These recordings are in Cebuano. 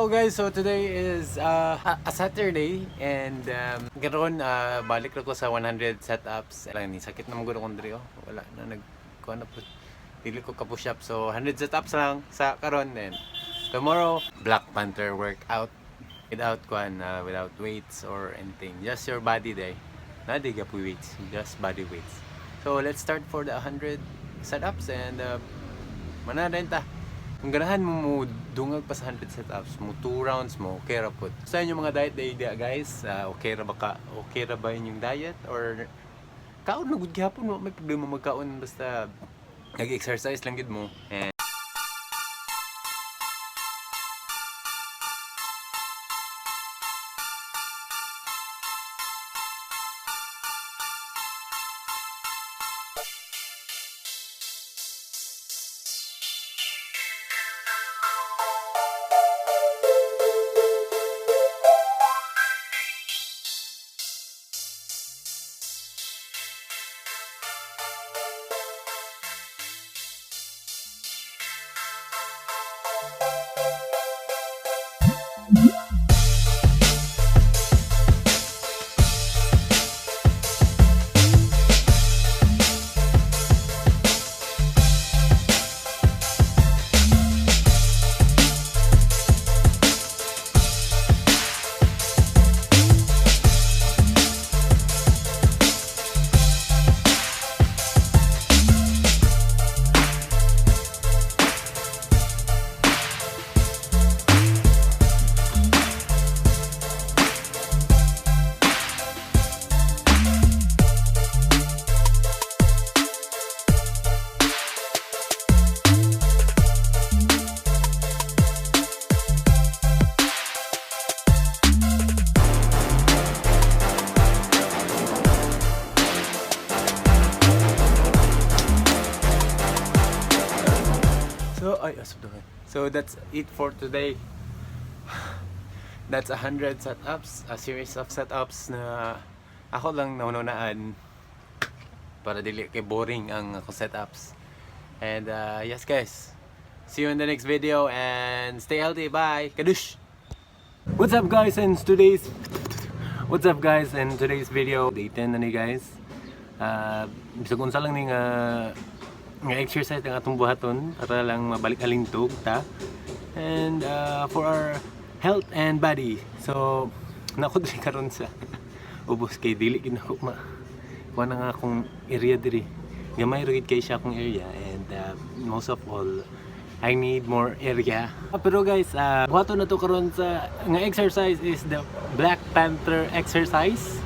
Hello guys, so today is a Saturday and karon balik ra ko sa 100 setups. Lang ni sakit na maguro kong diri oh. Wala na nag kuan na pud. Dili ko ka push up. So 100 setups lang sa karon, then tomorrow, Black Panther workout without kuan, without weights or anything. Just your body day. Naa diay gyapon weights, just body weights. So let's start for the 100 setups and mana rin ta. Kung ganahan mo mo dungag pa sa 100 setups mo, 2 rounds mo, okay ra pud. Sa inyo mga diet idea guys, okay ra ba ka? Okay ra ba inyong diet or kaon na gud gihapon mo, may problema magkaon basta nag-exercise lang gid mo. And so, ay, asap naman. So, that's it for today. That's 100 setups, a series of setups na ako lang naununaan para dili kay boring ang ako setups. And yes guys, see you in the next video and stay healthy. Bye. Kadush! What's up guys and today's What's up guys, and today's video, day 10 na ni guys. Bisag unsa lang ni nga exercise ang atong buhaton para lang mabalik alintog ta and for our health and body. So nako diri karon sa ubos kay dili gid nako ma kuha na nga akong area diri. Gamay ra gid kay siya akong area and most of all I need more area. Pero guys, buhaton na to karon sa nga exercise is the Black Panther exercise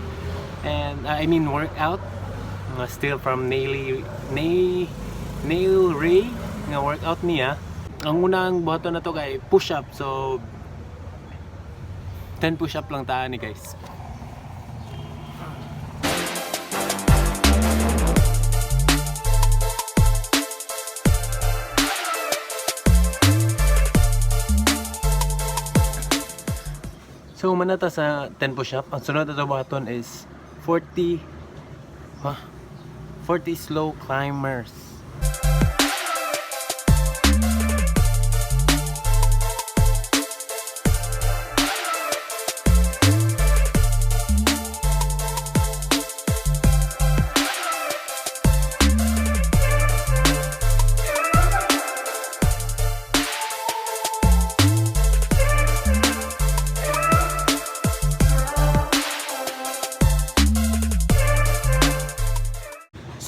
and I mean workout. Still from Nail Nail Nail Ray nga workout niya. Ang unang buhaton na to kay push up. So 10 push up lang ta ni guys. So manata sa 10 push up. Ang sunod na to buhaton is 40, ha? 40 slow climbers.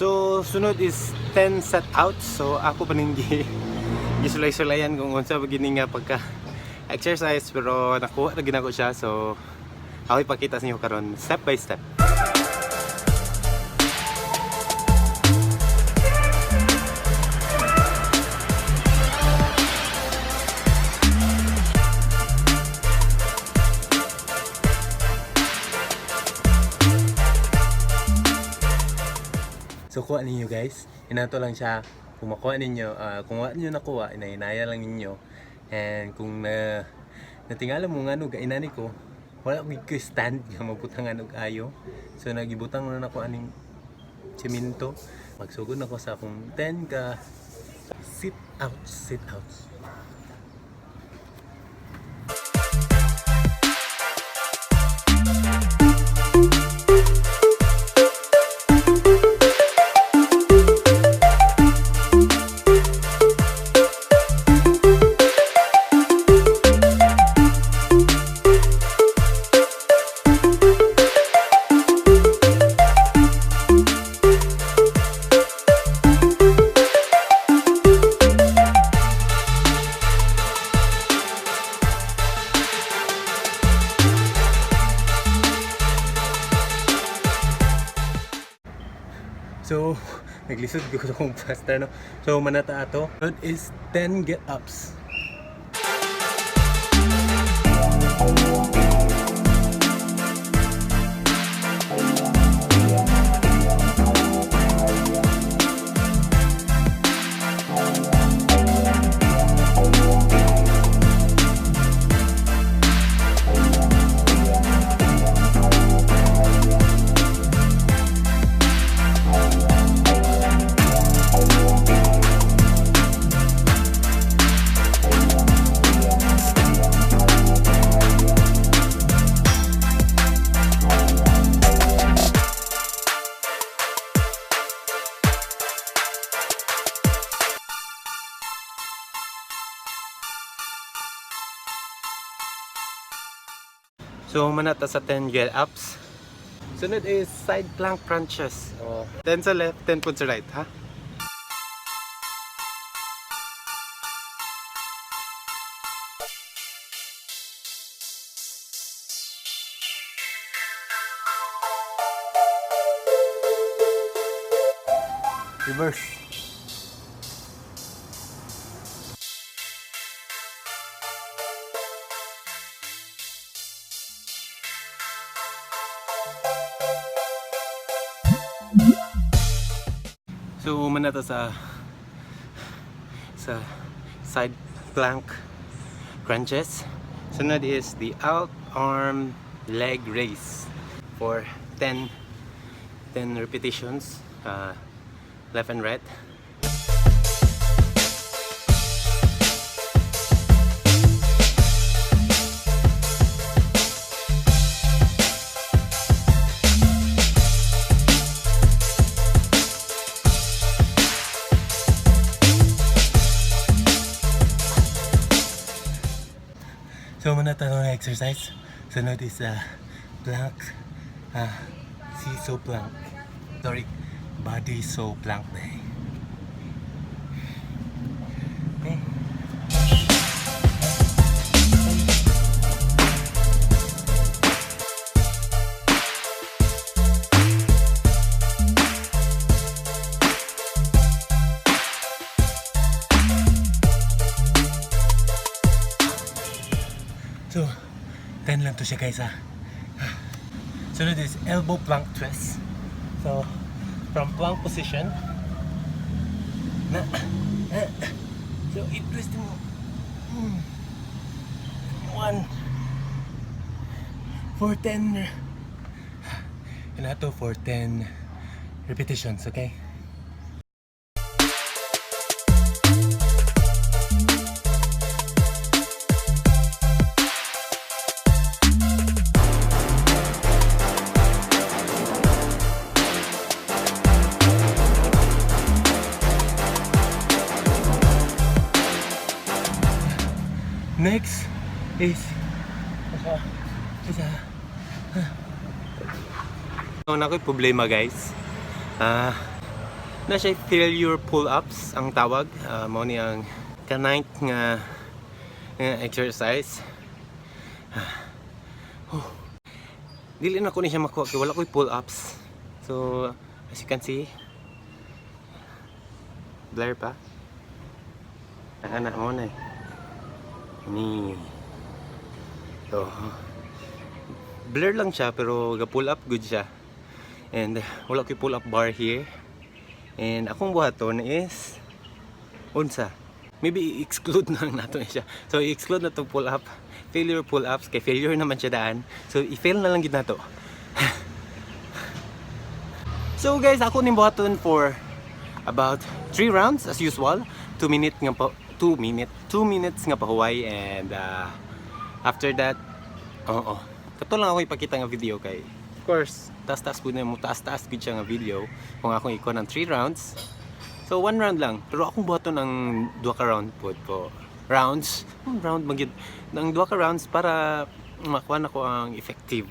So, sunod is 10 set outs. So, ako pa ning gisulay-sulayan kung unsa ba gini nga pagka exercise pero nakuha na gina ko siya. So, ako ipakita sa inyo karon step by step. So kuha ninyo guys, inato lang siya. Kung makuha ninyo, kung wala ninyo nakuha, inahinaya lang ninyo. And kung na natingala mo nga no, gainani ko, wala ko ko stand nga mabutangan og ayo. So nagibutang na nako aning simento. Magsugod na ko sa akong 10 ka sit outs, sit outs. So, naglisod ko sa akong faster, no? So, manata ato. That is 10 get-ups. So, manata sa 10 get-ups. Sunod is side plank crunches. Oh. 10 sa left, 10 po sa right, ha? Reverse. So, manata sa side plank crunches. Sunod is the out arm leg raise for 10 repetitions, left and right. So muna tanong na exercise. Sunod is plank, seesaw plank. Sorry, body so plank na eh. Okay. So, 10 lang to siya, guys, ah. Sunod is elbow plank twist. So, from plank position, na, na, so i-twist mo. One, for 10, and ato for 10 repetitions, okay? Next is isa. So, na ako'y problema, guys. Ah, na siya failure pull-ups ang tawag. Mao ni ang ka-ninth nga exercise. Oh. Dili na ko ni siya makuha kay wala ko'y pull-ups. So, as you can see, blur pa. Anak mo na eh. Ni. So, blur lang siya pero ga pull up good siya. And wala ko'y pull up bar here. And akong buhaton is unsa. Maybe i-exclude na lang nato siya. So i-exclude na to pull up. Failure pull ups kay failure naman siya daan. So i-fail na lang gid nato. So guys, ako ning buhaton for about 3 rounds as usual. 2 minute nga pa 2 minute 2 minutes nga pahuway and after that, oo. Kato lang ako ipakita nga video kay of course, taas-taas pud na mo, taas-taas gud siya nga video kung akong ikuha ng 3 rounds. So one round lang, pero akong buhaton ang duha ka round pod po. Rounds, round magyud ng duha ka rounds para makuha nako ang effective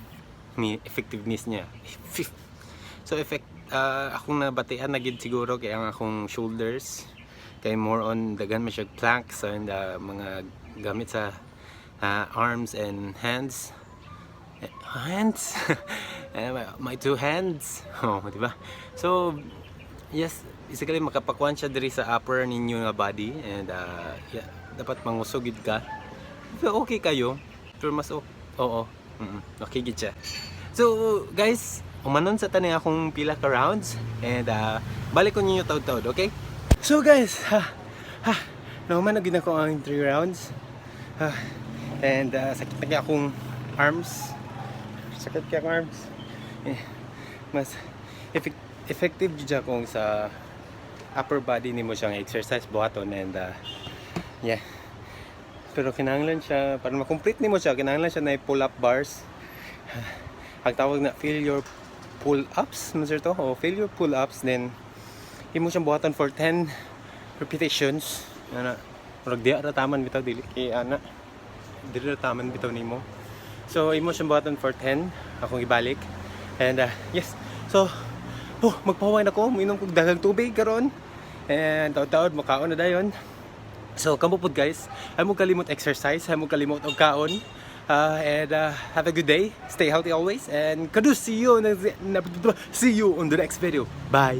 ni effectiveness niya. So effect akong nabatian na gid siguro kay ang akong shoulders kay more on daghan man siya planks and mga gamit sa arms and hands. Eh, hands. Eh, my two hands, oh, di ba? So Yes, basically makapakuan siya diri sa upper ninyo nga body and yeah, dapat mangusog gid ka. Pero okay kayo. Pero mas okay. Oo. Okay gid siya. So, guys, umanon sa taning akong pila ka rounds and balik ko ninyo taud-taud, okay? So guys, ha, ha, nahuman na gid ako ang 3 rounds. Ha, and sakit na kaya akong arms. Sakit kaya akong arms. Eh, mas effective jud siya kung sa upper body nimo siyang exercise buhaton and yeah. Pero kinahanglan siya para ma-complete nimo siya, kinahanglan siya na pull up bars. Ang tawag na failure pull ups, man sir to? O failure pull ups, then imo siyang buhaton for 10 repetitions. Ana, murag diha ra taman bitaw, dili kay ana. Dili ra taman bitaw nimo. So imo siyang buhaton for 10, akong ibalik. And yes. So oh, magpaway na ko, minom kog daghang tubig karon. And taud-taud makaon na dayon. So, kamo pud guys, ay mo kalimot exercise, ay mo kalimot og kaon. And have a good day. Stay healthy always and kadu see you on the next video. Bye.